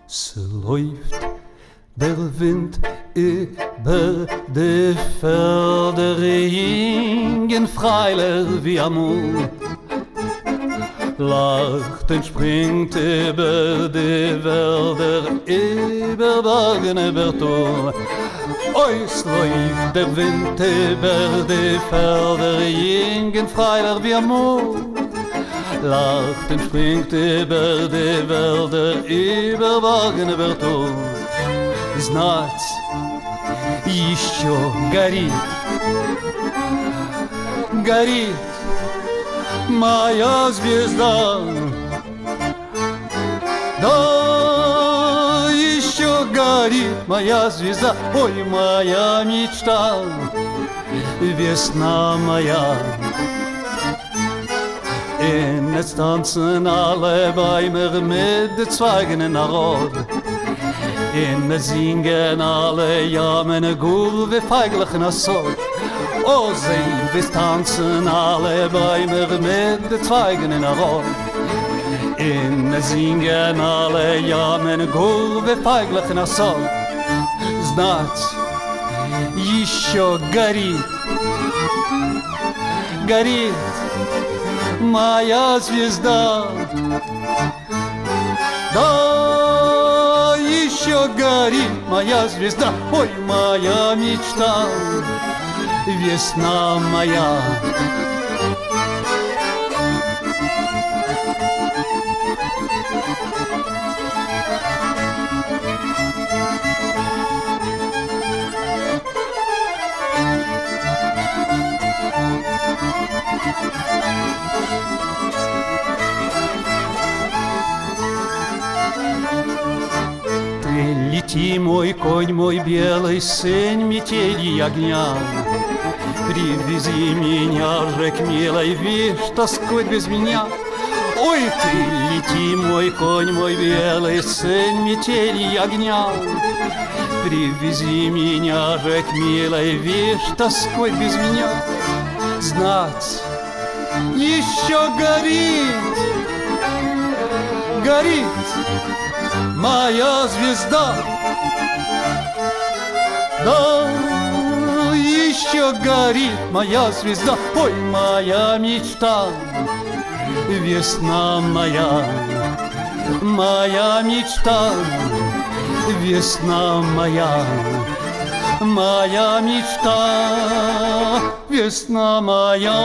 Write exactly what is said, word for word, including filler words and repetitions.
Se loift der Wind iber de Felder, jinge Freiler wie amol. Lacht un springt iber de Welder, iber Bargen, iber Tol. Oi, es loift der Wind iber de Felder, jinge Freiler wie amol. Lacht un springt iber de Welder, iber Bargen, iber Tol. Znat's, ещё горит, горит моя звезда. Да, ещё горит моя звезда, ой, моя мечта, весна моя. Ennet tanzen alle Bäume mit de Zweigen in a Rod. Ennet singen alle Yammen, gul wie Feiglach in a Sod. O, seh, wie tanzen alle Bäume mit de Zweigen in a Rod. Ennet singen alle Yammen, gul wie Feiglach in a Sod. Znat's, ещё горит, горит моя звезда. Да, ещё горит моя звезда, ой, моя мечта, весна моя. Ты лети, мой конь, мой белый, сынь метели и огня. Привези меня же к милой, вишь, тоскует без меня. Ой, ты лети, мой конь, мой белый, сынь метели и огня. Привези меня же к милой, вишь, тоскует без меня. Знат's, ещё горит, горит моя звезда. Да, ещё горит моя звезда, ой, моя мечта, весна моя, моя мечта, весна моя, моя мечта, весна моя.